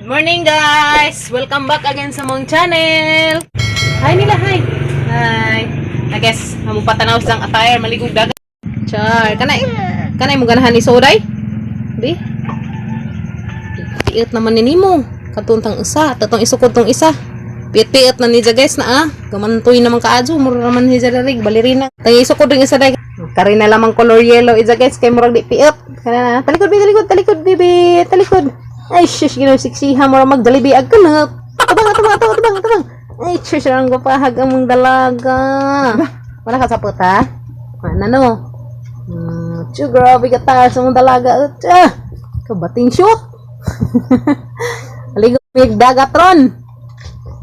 Good morning, guys! Welcome back again sa mong channel! Hi nila, hi! Hi! I guess, among patanaw sang attire, maligog dagat. Char, kanay, kanay mo ganahan ni Soday? Di? Piit naman ni nimo. Katuntang isa, tatong isukod tong isa. Piit-piit na ni guys na ah. Gamantoy naman kaadyo, mura naman ni dalarig, balirina. Tang isukod ring isa day. Kari na lamang color yellow ija guys, kay murag di piit. Kana na, talikod bi, talikod, talikod bibi, talikod. Ay shush, ginaw siksiha mura mag Jollibee ag kanap. Tabang, tabang, tabang, tabang, tabang. Ay shush, ang gapahag among dalaga. Wala ka sapot ha? Ano no? Chu, grabe ka tayo sa mong dalaga. Ah, kabating shoot. Aligo mig dagat ron.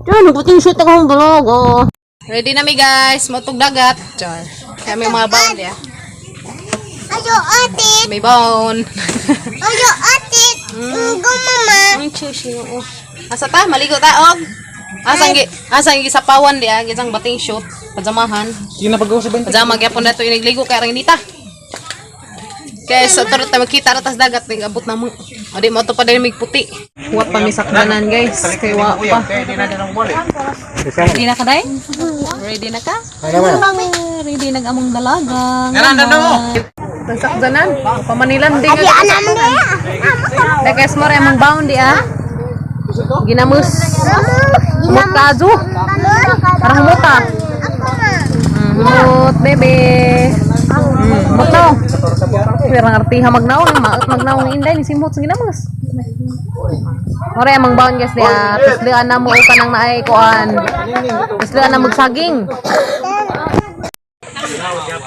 Diyan, nagbating shoot ako ng dalaga. Ready na mi guys, motog dagat. Char. Kaya may mga baon diya. Ayo atit, May baon. Ayo atit, go mama. Ang chushi oo. Asa ta maligo ta og. Asang gi asang gi sapawan diya, gisang bating shoot, pajamahan. Hindi na pag-uusap ba? Pajama gyapon na to inigligo kay rang inita. Kaya sa turot ta makita ra tas dagat ning abot na mo. O di mo to pa dili mig puti. Huwat pa mi sakdanan guys, kay wa pa. Kaya hindi na din balik. Ready na ka day? Ready na ka? Ready nag among dalaga. Nga na, mo. Sakdanan, pamanilan din. Abi anak mo na. Guys, mo among bound di ah. Ginamos. Humot ka azu. Parang humuta. Ako ma. Humot, bebe. Humot na. Pero ang artiha magnaong, maot magnaong ni Inday ni simhot sa ginamos. Ore among bound guys di ah. Tuslian na mo ukan ang naay kuan. Tuslian na magsaging.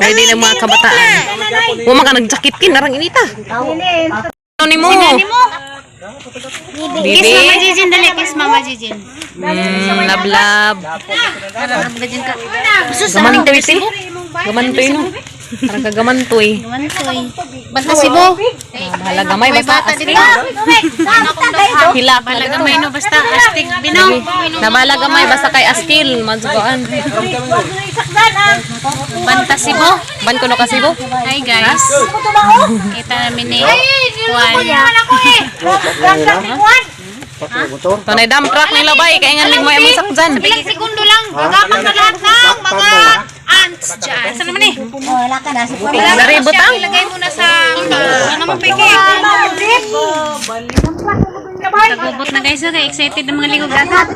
Ready na mga kabataan. Wala ka nag-jacket kin, narang inita. Ano ni mo? Bibi. Kiss Mama Jijin, dali. Kiss Mama Jijin. Lablab. Gamantoy ti. Gamantoy no. Parang kagamantoy. Gamantoy. Basta Cebu. Bahala gamay basta astig. Hilak. Bahala gamay no, basta astig. Binaw. Nabala gamay basta kay askil madzugaan. Banta Cebu. Ban kuno ka Cebu? Hi guys. Kita namin ni Juan. Tunay dump truck nila bay kay ngan ligmay among sakjan. Ilang segundo lang. Gagapang na lahat ng mga ants dyan. Saan naman eh? Wala ka na. Dari butang. Ilagay mo na sa ano mo peke. Tagubot na guys, okay. Excited ng mga ligog dagat.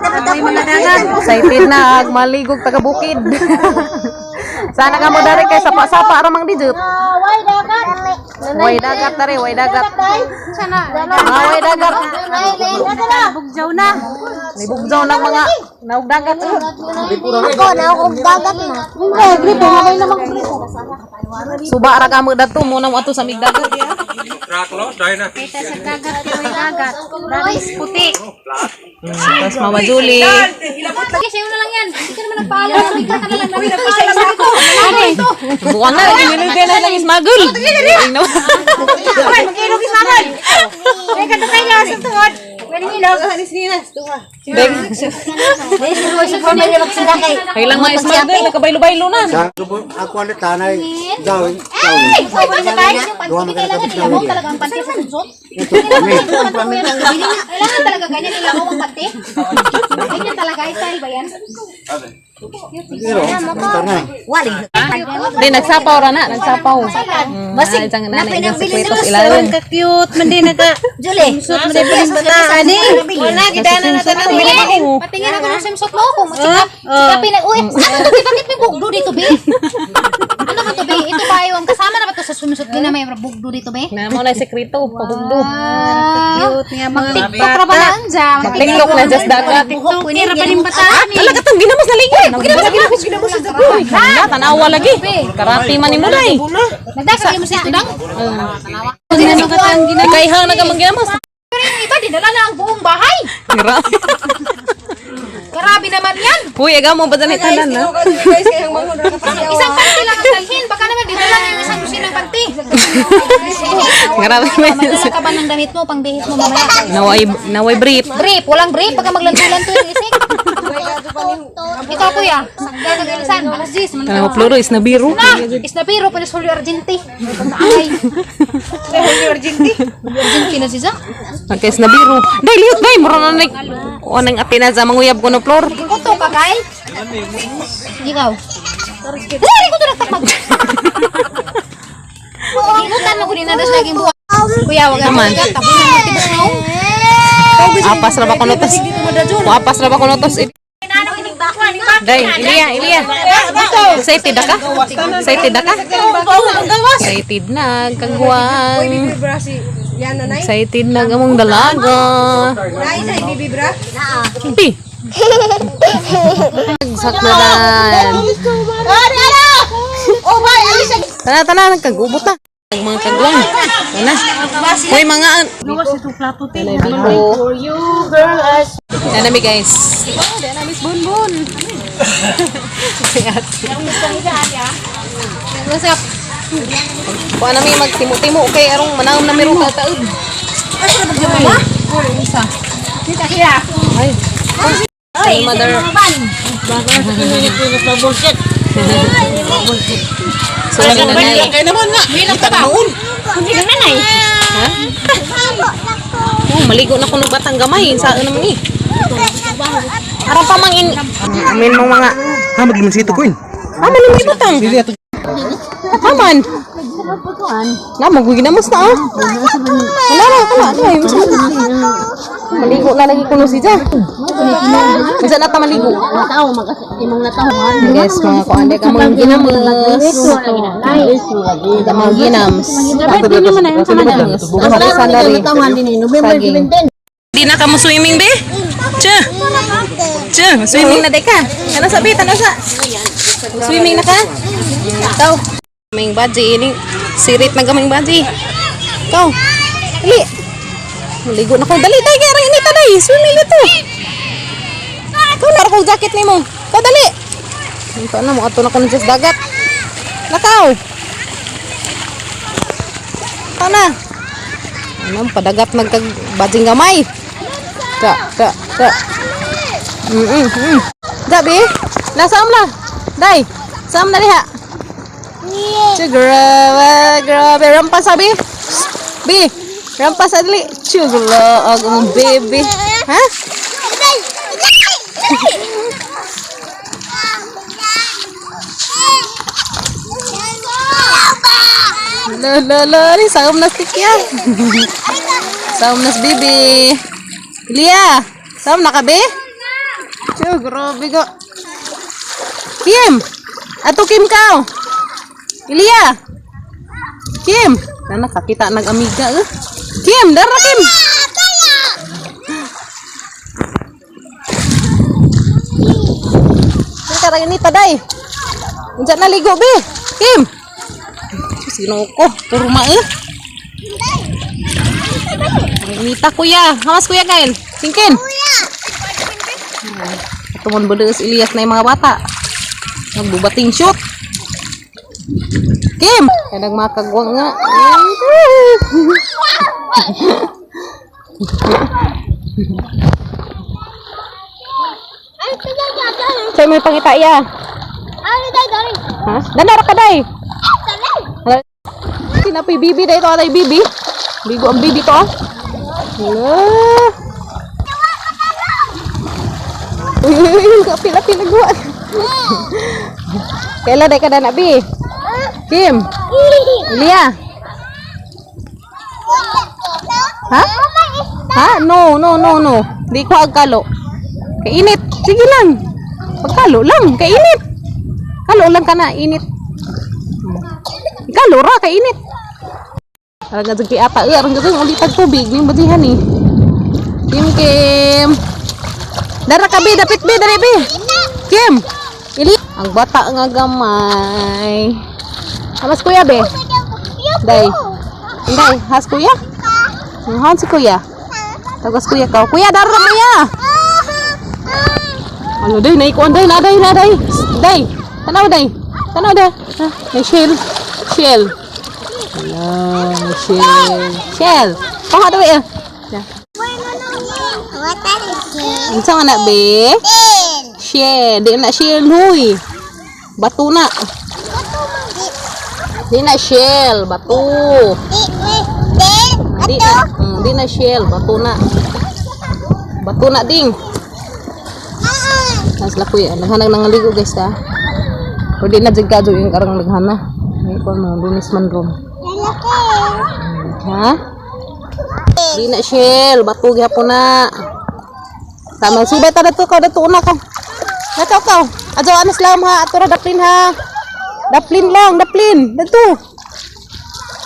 Excited na ag maligog taga bukid. Sana ka mo dari kay sapa-sapa ra mang dijut. Way dagat. Way dagat dari, way dagat. Ah, way dagat. Bugjaw na. Nibugjaw ng mga naug dagat. Ako na ako dagat na. Suba ra ka mo dadto mo na mo ato sa migdagat. Traklos, dahil na. Kita sa dagat, pero may dagat. Dagat puti. Tapos Mama Julie. Sige, sa'yo na lang yan. Hindi ka naman nagpaalam. Bigla ka na lang. Isa-isa ako. Ano ito? Bukan na, ginilugay na lang ismagul. Ay, no. Kailang mga ismagul, nagkabaylo-baylo na. Ako ang tanay, dawin, dawin. Duha man ka nakabit dawin. Talaga ang panty sa sunsot? Ito kami. Kailangan talaga ganyan ilaw ang panty? Ganyan talaga, style ba yan? Pero, tanay. Di, nagsapaw ra na, nagsapaw. Basig, nanay, isang sikwetos ilalim. Ka-cute, man din naka. Julie. Suot man din yung bataan eh. Wala, gidana na tanan. Patingin ako ng swimsuit mo ako. Sikap, sikapin na. Uy, ano to, be? Bakit may bugdo dito, be? Ano ba to, be? Ito ba yung kasama na ba to sa swimsuit din na may bugdo dito, be? Na mo na sekreto, pabugdo. Cute nga mga TikTok ra ba lang dyan? Mag-TikTok na just dagat. TikTok ra ba yung bataan eh? Ala katong ginamos na ligo. Ginamos, ginamos, ginamos. Uy, hala, tanawa lagi. Karati man ni Mulay. Nagdagan mo sa ito dang? Ikaihang nagamang ginamos. Pero yung iba, dinala na ang buong bahay. Grabe. Grabe naman yan. Uy, aga mo ba dyan tanan na? Isang panty lang ang dalhin. Baka naman dinala na yung isang dusin ng panty. Grabe man. Magdala ka ba ng damit mo pang bihis mo mamaya? Naway naway brief. Brief, walang brief pagka maglantulan to yung isik. Ikaw, kuya, gagagalisan, alas 10. Tanaw Floro is nabiro. Na, is na pero pala sa Julio Argente. Ay. Julio Argente. Julio Argente na siya. Nagka is nabiro. Day lihot day mura na nag o nang atina sa manguyab ko no Flor. Kuto ka, Kyle? Ikaw. Dali ko to nagtakmag. Ingutan mo ko din na das laging buwan. Kuya, wag ka Naman. Tapos na magtibos na. Apas ra ba kuno tos? Apas ra ba kuno tos? Day, Ilya, Ilya. Excited na ka? Excited na ka? Excited na, kagwang. Excited na gamong dalaga. Pi. Saknadan. Tana, tana, nagkagubot na. Ang mga kagwang. Tana. Hoy, mga... For you, girl, Yan nami, guys. Oh, yan nami, Bonbon. What's up? Kuha nami magtimo-timo kay arong manawom na meron kataod. Ay. Ay, mother. Sorry na nanay. Kaya naman nga. Bilang ka ba? Ha? Oh, maligo na kuno batang gamay. Saan naman eh? Aram pa mang in... Amin mo mga... Ha, maglimansito ko yun. Ah, malimit butang. Aman. Na, magwiginamos na ah. Wala na, wala. Ano ay, maligo na lagi kuno si Ja. Unsa na ta maligo? Yes, mga kuan ka mga ginamos. Ka mga ginams. Salary. Saging. Di na ka mo swimming be? Che. Che, swimming na day ka. Ano sa be? Tanaw sa. Swimming na ka? Ikaw. Kaming baji ining sirit na kaming baji. Ikaw. Dali. Maligo na ko. Dali day kay inita day. Swimming na to. Ikaw na ko jacket nimo. Ikaw dali. Ikaw na mo ato na ko sa dagat. Lakaw. Ikaw na. Ano padagat nagkag bajing gamay. Ta ta ta. Gabi, nasa na. Day, saan na diha? Chu, grabe, grabe. Rampas sabi. Bi, rampas adli. Chu, grabe, ang baby. Ha? La la la, ni saom na stick ya. Saom na si baby. Lia, saom na ka be? Chu, grabe go. Kim! Ato Kim ka. Ilya! Kim! Na nakakita nag-amiga eh. Kim, dara Kim! Kim karang ini taday. Unsa na ligo be? Kim! Sino ko? Puro ma eh. Ang inita kuya. Hamas kuya kain. Singkin. Ato mon budeus Ilyas na yung mga bata. Nagbubating shoot. Kim! Kaya nagmakagwang nga. Sa'yo may pangita iya. Ha? Danara ka day! Sinapoy bibi day to atay bibi. Bigo ang bibi to ah. Hala. Uy, uy, uy, kapila pinagawa. Kailan day ka na bi? Kim. Lia. Ha? Ha? No, no, no, no. Di ko agkalo. Kainit. Sige lang. Pagkalo lang. Kainit. Kalo lang ka na. Init. Kalo ra. Kainit. Arang nga kay ata. Arang nga ulit ang tubig. Ning badihan eh. Kim, Kim. Dara ka, be. Dapit, be. Dali, be. Kim. Ili. Ang bata nga gamay. Alas kuya, be. Day. Day. Has kuya? Han si kuya. Tagas kuya ka. Kuya, dara mo ya. Ano day, naikuan day, na day, na day. Day. Tanaw day. Tanaw day. Ha, may shell. Shell. Hello, shell. Shell. Paha daw eh. What is it? Unsa man na be? Shell. Di na shell huy. Bato na. Di na shell, bato. Di na shell, bato na. Bato na ding. Mas lakoy, naghanag nang ligo guys ha. Pero di na jud kadyo yung karang naghana. May ko mo lunis man ron. Ha? Di na shell, bato gyapon na. Tama, subay ta dato ka dato una ka. Nakaw ka. Adyo anas lang ha, ato ra daplin ha. Daplin lang, daplin. Dato.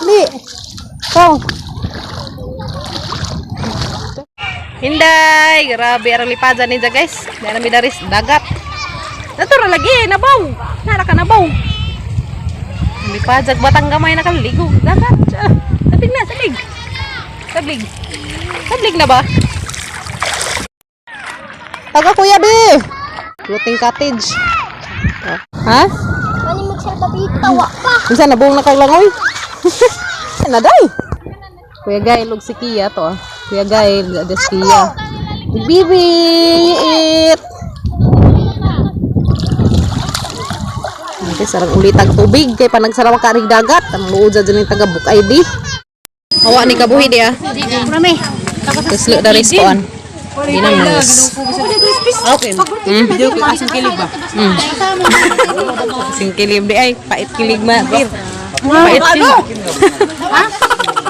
Dali. Kaw. Hinday, grabe arang lipadan ni guys. Dara mi daris dagat. Dato ra lagi nabaw. Nara ka nabaw. Lipadzag batang gamay na kaligo dagat. Ah, sablig na, sablig. Sablig. Sablig na ba? Taga kuya be. Floating cottage. Ha? Mani magsalbabita, wa pa. Minsan nabuong na kaglangoy. Naday. Kuya Gail ug si Kia to. Ah. Kuya Gail, ades Kia. Bibi, eat. Okay, sarang ulitag tubig kay panagsarawa ka rig dagat. Ang luod sa dyan yung taga Book ID. Hawa ni kabuhi di ah. Marami. Tuslo daris koan. Di na mas. Okay. Video ko kasing kilig ba? Kasing kilig di ay pait kilig ma. Pir. Pait kilig.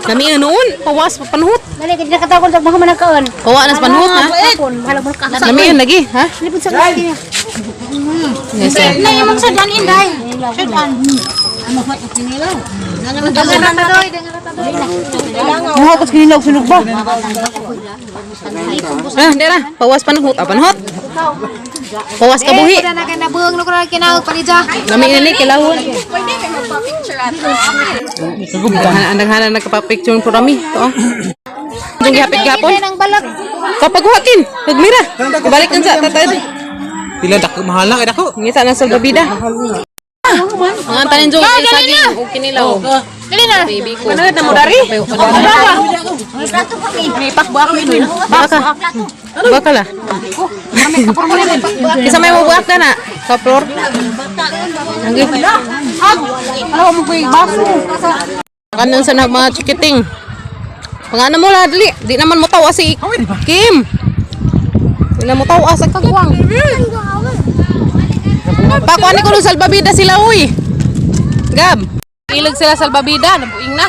Kami noon, pawas papanhut. Dali, kaya nakatawag ko sa mga managkaon. Kawa nas panhut ha. Hapon, mahal mo ka. Nami yun lagi, ha? Lipod sa kanya. Yes, sir. Na yung mga sudan inday. Sudan. Muha ko kinilaw sunog ba? Ah, di na. Pawas panhut, ah, panhut. Pawas kabuhi. Kuda na kay nabuang no kuda kinawag panija. Nami yun ni kilawon. Naghanan naghanan nagpa-picture po rami. To ah. Yung gihapit gapon. Ang balak. Kapag huwakin, nagmira. Balik kan sa tatay. Pila dako mahal na kay dako. Ngita na sa babida. Ang tanin jong ay saging o kinilaw. Dali na. Baby ko. Ano na mo dari? Baka. Baka la. Kisa may mabuak ka na. Sa floor. Lagi. Alam mo ko baso. Kanang sa mga chikiting. Pangana mo la dali. Di naman mo tawa si Kim. Di na mo tawa sa kagwang. Pakuan ni ko nung salbabida sila uy. Gab. Ilog sila salbabida, nabuing na.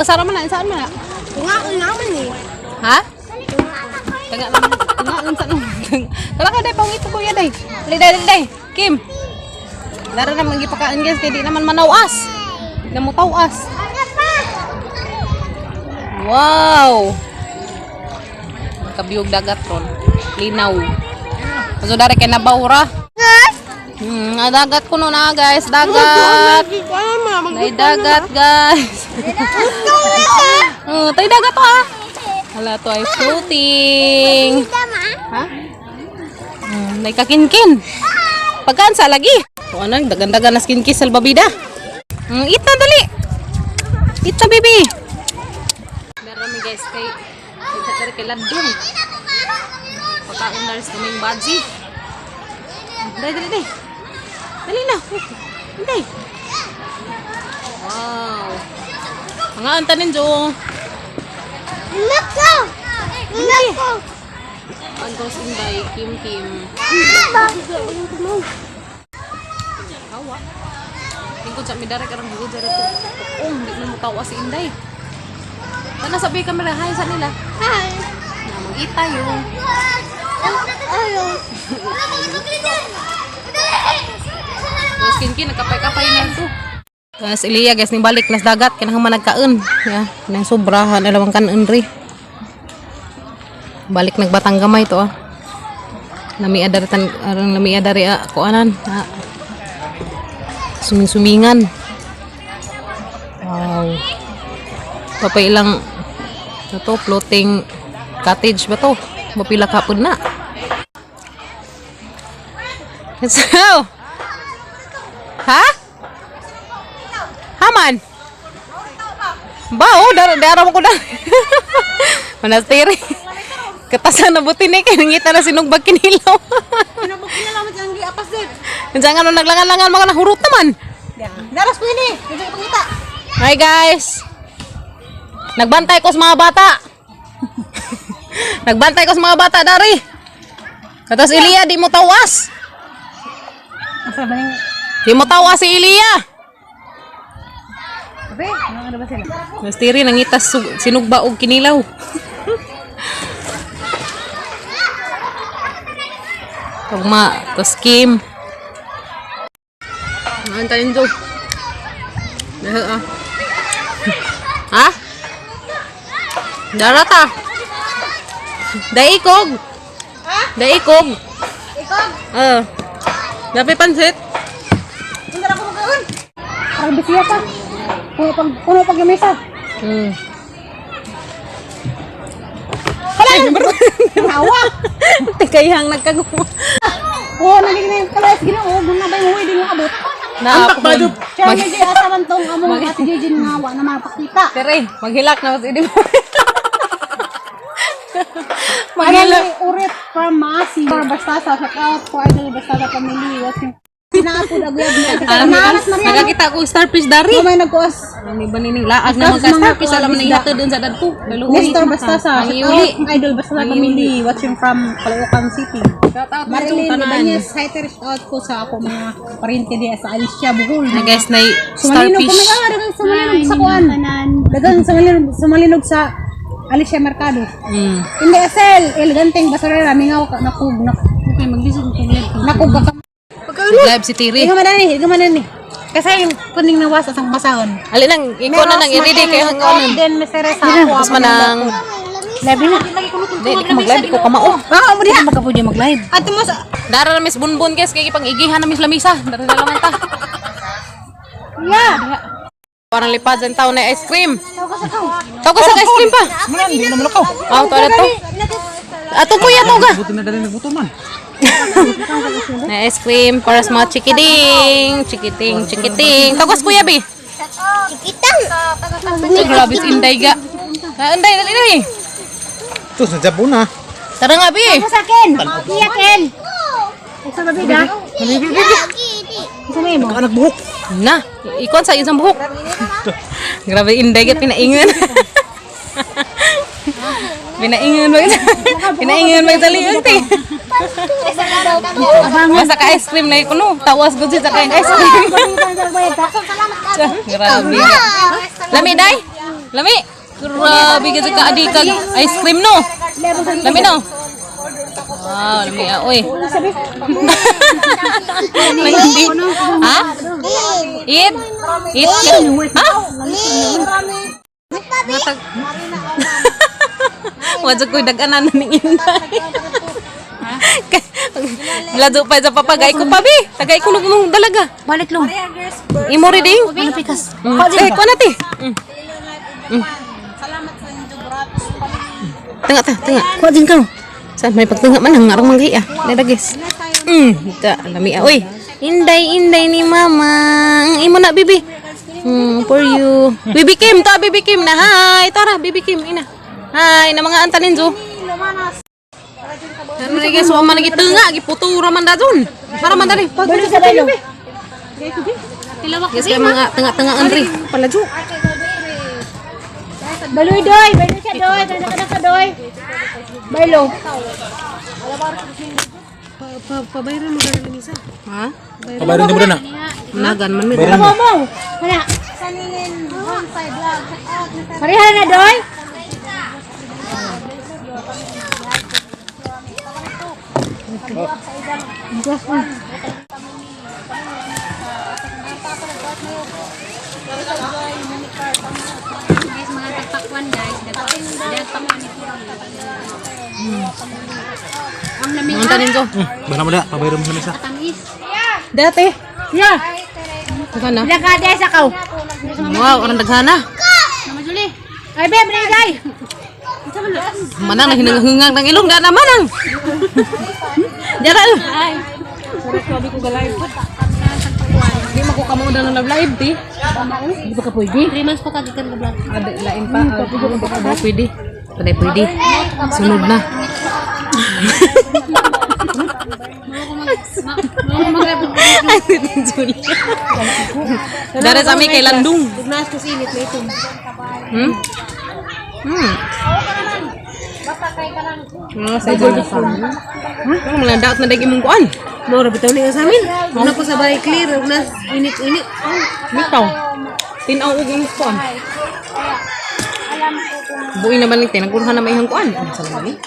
Saan man na? Saan man na? Nga naman eh. Ha? Tanga naman. Tanga lang sa Tara ka day pangito kuya day. Dali day dali day. Kim. Dara naman gipakain guys kay di naman manawas. Di na mo tawas. Wow. Kabiyog dagat ron. Linaw. So dara kay nabawra. Ah, dagat kuno na guys, dagat. Nay dagat guys. Oh, tay dagat to ah. Hala to ay floating. Ha? Nay kakinkin. Pagkaan sa lagi. O ano, dagan-dagan na skinkin salbabida. Ita dali. Ita baby. Meron mi guys kay kita dari kay Landong. Pagkaon na rin sa kaming baji. Dali, dali, dali. Dali na. Dali. Wow. Mga antanin, Jo. Nako! Nako! Antos Inday, Kim Kim. Awa. Lingkod sa midare karang gugod sa to. Oh, hindi na mo tawa si Inday. Sana sabi kamera hi sa nila. Hi! Na mag-ita yung. Ano? Mas kinkin nagkapay-kapay na ito. Guys, Eliya guys ning balik nas dagat kinahanglan man nagkaon. Ya, nang sobrahan alawang kanon ri. Balik nagbatang gamay to ah. Lami adari tan arang lami adari ah kuanan. Ah. Suming-sumingan. Wow. Papay ilang ito floating cottage ba to? Mapila kapon na. Let's go. Ha? Haman? Ba, oh, dara mo ko na. Manastiri. Katasan na buti ni kay nangita na sinugbag kinilaw. Sinubog kinilaw man ang giapas din. Diyan nga nung naglangan-langan mga nahurot naman. Daras ko ini. Hindi pangita. Hi guys. Nagbantay ko sa mga bata. Nagbantay ko sa mga bata dari. Katas Ilya di mo tawas. Asa ba ning Di mo tawas si Ilya. Be, ano ba sila? Mastiri nangitas sinugba og kinilaw. Tugma, tas Kim. Ano tayo nito? Ah. Ha? Darata. Daikog. Ha? Daikog. Ikog. Ah. Dapat pansit. Hindi na ako magkaon. Parang bisiya pa. Puno pag puno pag lamesa. Hala! Hawa. Tikayang nagkagumo. Oo, naging na yung kalayas Ginoo, guna ba yung di mo abot. Na, Siya medyo asa man tong among Ate JJ nga wa na mapakita. Tere, maghilak na mas idi mo. Ano Maghilak. ni Urit from Maasi. For Bastasa, shout out po Idol Bastasa family. Watching. Pinaapod aguyab na. Nanas Mariano. Nakakita ko starfish dari. May nagkuas. Ano ba nining laag na mga starfish alam na ihatod dun sa dadto. Nestor Bastasa, shout Mangiuli. out Idol Bastasa family. Watching from Caloocan City. Shout out Marilyn Ibanez, hi ter, shout out ko sa ako mga parente diya sa Alicia Bohol. Na guys, na Sumalinog starfish. ko may dagang sumalinog sa kuan. Dagang sumalinog, sumalinog sa Alicia Mercado. Hindi SL, eleganteng basurera mingaw ka nakug nakug. Okay, maglisod ko live. Nakug ka. Live si Tiri. Ikaw man ani, ikaw man ani. Kasi yung kuning nawas asang basahon. Ali nang ikaw na nang i-ready kay hangonan. Then Mr. Reza ako. Mas manang Live na. Di ko mag-live, di ko kamao. Ah, mo diha magkapo mag-live. Ato mo sa Dara na miss bunbun guys, kay pang igihan na miss lamisa. Dara na laman ta. Yeah. Parang lipad sa tao na ice cream. Tawag sa ice cream pa. Manan, di naman ako. Ah, to to. Ato kuya to ga. Buti na dali nagbuto man. Na ice cream para sa mga chikiting, chikiting, chikiting. Tawag kuya bi. Chiquitang. Ay, grabe si Inday ga. Ah, Inday dali dali. Ito, sa Jabo na. Tara nga bi. Sa akin. Iya Ken. Sa babi da. Sa may mo. Anak buhok. Na, ikon sa isang buhok. Grabe Inday ga pinaingon. Pinaingon mag pinaingon magdali ante. Basta ka ice cream na ikuno, tawas gud siya sa kayang ice cream. Grabe. Lami day. Lami. Grabe ka ka adi kag ice cream no. Lami no. Wow, lami ah, oy. Hindi. Ha? Eat. Eat. Ha? Matag. Wadyo ko'y dag-anan na ning inday. Lado pa sa papagay ko pa, bi. Tagay ko nung dalaga. Balik long. Imo rin ding. Ano pikas? Eh, kuha na, ti. Tunga ta, tunga. Kuha din ka. Saan may pagtunga man ang arang manggi ah. Nadagis. Ta lami ah. Oy. Inday, inday ni mama. Ang Imo na bibi. For you. Bibi Kim, to Bibi Kim na. Hi, tara Bibi Kim ina. Hi, na mga antanin zo. Ano na guys, wa man gitunga, giputura man dadun. Para man dali. Balo sa balo. Guys, kay mga tunga-tunga Andre. Paladyo. Baloy doy, balo siya doy, tanda ka doy. Balo. Ha? Pabayaran din mo na. Nagan man mi. Bayaran mo. Mo. Wala. Pareha na doy. Guys, mga tagpakwan guys. Tagpakwan ito. Ang lamig Mga antanin zo. Bayaran mo na. Pabayaran mo sa mesa. tamis. Dati. Yeah. Ito na. Ilang ka des akaw. Wow, arang daghana. Mama Julie. Ay be, balik day. Manang na hinanghungang ng ilong dana manang. Dara. Ay. Di mo ko kamo na love live ti. Di ba ka pwede? 3 months pa kagikan ka vlog. Ada lain pa. Ah, pwede. Pwede pwede. Sunod na. Dara sa amin kay Landung. Bugnas ko init na ito. Sa dyan na sa Ano mga daot na dagi mong kuan? Mao ra bitaw ni sa amin. Una ko sa balay clear, ug nas init-init. Bitaw. Tinaw og ang kuan. Buoy na balik tayo. Nagkuruhan na may ihang kuan. Ano sa naman eh?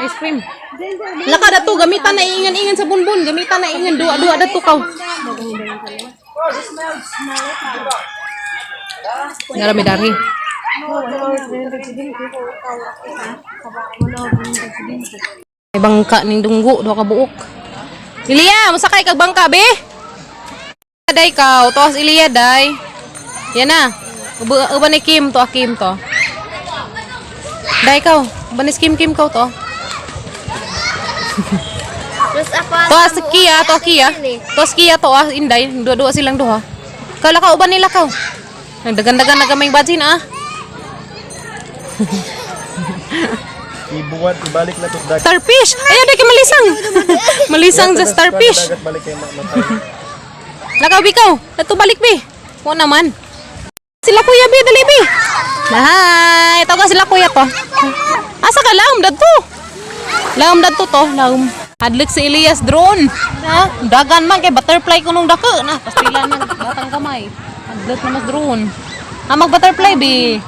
Ice cream. Laka dato gamitan na ingan-ingan sa bunbun, gamitan na ingan duwa-duwa dato kaw. Ngarami dari. May bangka ning dunggo, duha ka buok. Ilya, masakay kag bangka be. Day kaw, toas Ilya day. Yan na. Uba, uba ni Kim to, ah, Kim to. Day kaw, uba ni Kim Kim kaw to. Mas ako To as Kia, to Kia. To as Kia to ah, Inday, duha-duha silang duha. Kala ka uban nila kaw. Nagdagan-dagan na gamay bajin ah. Ibuwat, ibalik na to sa dagat. Starfish. Ayaw day kay malisang. Malisang sa starfish. Dagat balik kay mamatay. Lakaw bikaw. Nato balik be. Wa naman. Sila kuya be, dali be. Hi, tawag sila kuya to. Asa ka laom dadto? Laom dadto to, laom. Adlik si Elias drone. Ha? Dagan man kay butterfly kunong dako na. Pastila man batang kamay. Adlik na mas drone. Ha mag butterfly be.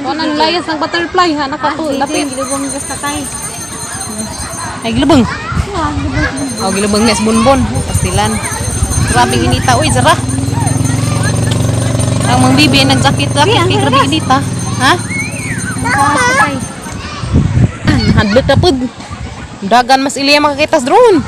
Kuan layas ng butterfly ha nakato lapit. Gilubong gas tatay. Ay gilubong. Oh, gilubong nes bonbon. Pastilan. Grabing inita. Uy, zara. Ang mang bibi nag-jacket-jacket kay grabe inita. Ha? Ah, Hadlok na pud. Dagan mas iliya makakita sa drone.